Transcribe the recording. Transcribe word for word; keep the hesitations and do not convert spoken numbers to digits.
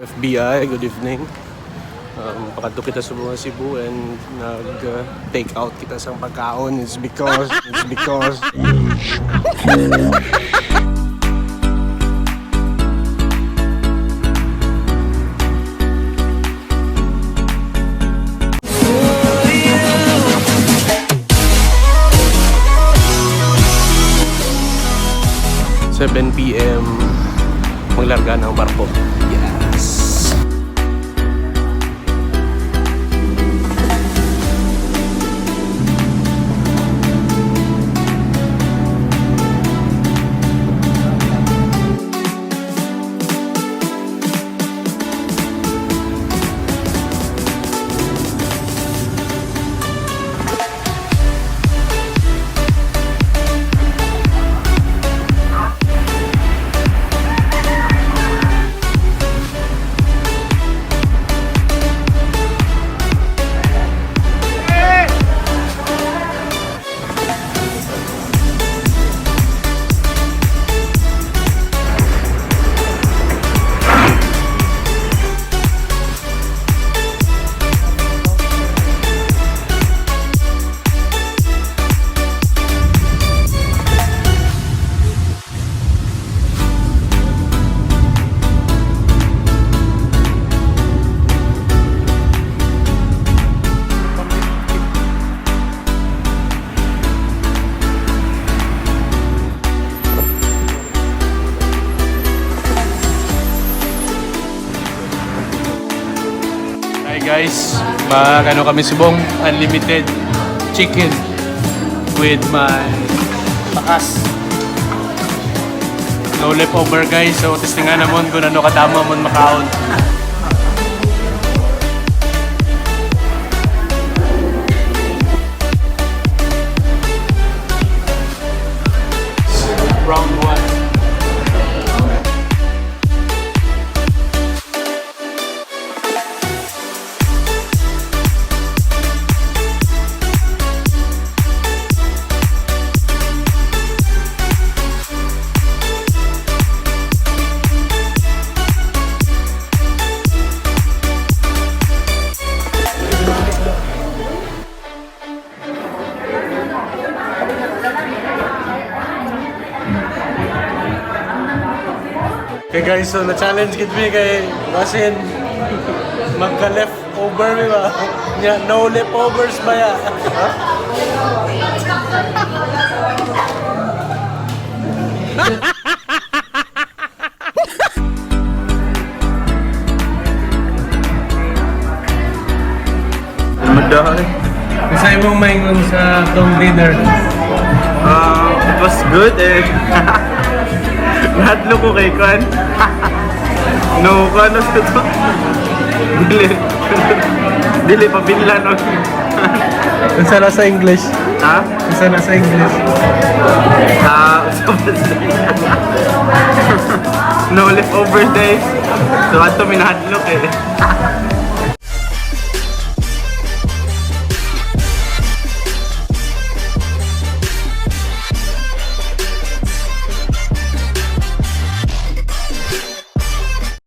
F B I, good evening. Um, pakadto kita sa mga Cebu and nag, uh, take out kita sang pagkaon. It's because, it's because seven P M, maglarga na ang barko. Yes! Hi guys, mag-ano kami subong, unlimited chicken with my pakas. No leftover guys, so testingan namon kung ano kadamo amon makaon. Round one. Okay guys, so na-challenge gid mi kay basin magka-leftover mi ba? Nya, no leftovers ba ya? Madahay. Unsa imong maingon sa tong dinner? Ah, it was good eh. Nahadlok ko kay kwan. No, kwan na sa to. Dili. Dili, pabinlan, no? Unsa na sa English? Ha? Unsa na sa English? Ah, no leftovers day. So, ato mi nahadlok eh.